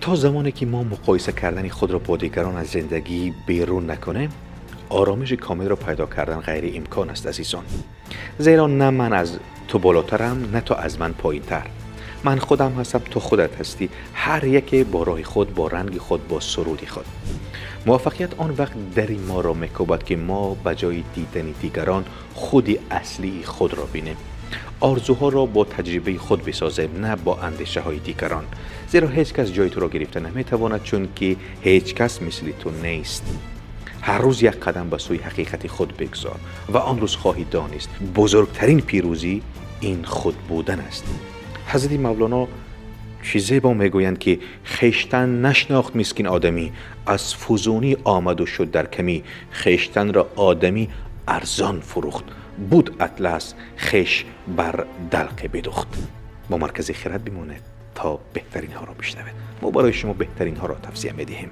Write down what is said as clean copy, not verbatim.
То замоне ки мо муқоиса кардани худро бо дигарон аз зиндагӣ берун накунем, оромиши комилро пайдо кардан ғайриимкон аст, азизон. Зеро на ман аз ту болотарам, на ту аз ман поинтар. Ман худам ҳастам, ту худат ҳастӣ, ҳар яке бо роҳи худ, бо ранги худ, бо суруди худ. Муваффақият он вақт дари моро мекӯбад, ки мо ба ҷои дидани дигарон худи аслии худро бинем. Орзуҳоро бо таҷрибаи худ бисозем, на бо андешаҳои дигарон. Зеро ҳеҷ кас ҷои туро гирифта наметавонад, чунки ҳеҷ кас мисли ту нест. Ҳар рӯз як қадам ба сӯи ҳақиқати худ бигзор ва он рӯз хоҳӣ донист, бузургтарин пирӯзӣ ин худ будан аст. Ҳазрати Мавлоно чӣ зебо мегӯянд, ки хештан нашнохт мискин одамӣ, аз фузунӣ омаду шуд дар камӣ, хештанро одамӣ арзон фурӯхт, буд атлас хеш бар далқе бидухт. Бо Маркази Хирад бимонед, то беҳтаринҳоро бишнавед. Мо барои шумо беҳтаринҳоро тавсия медиҳем.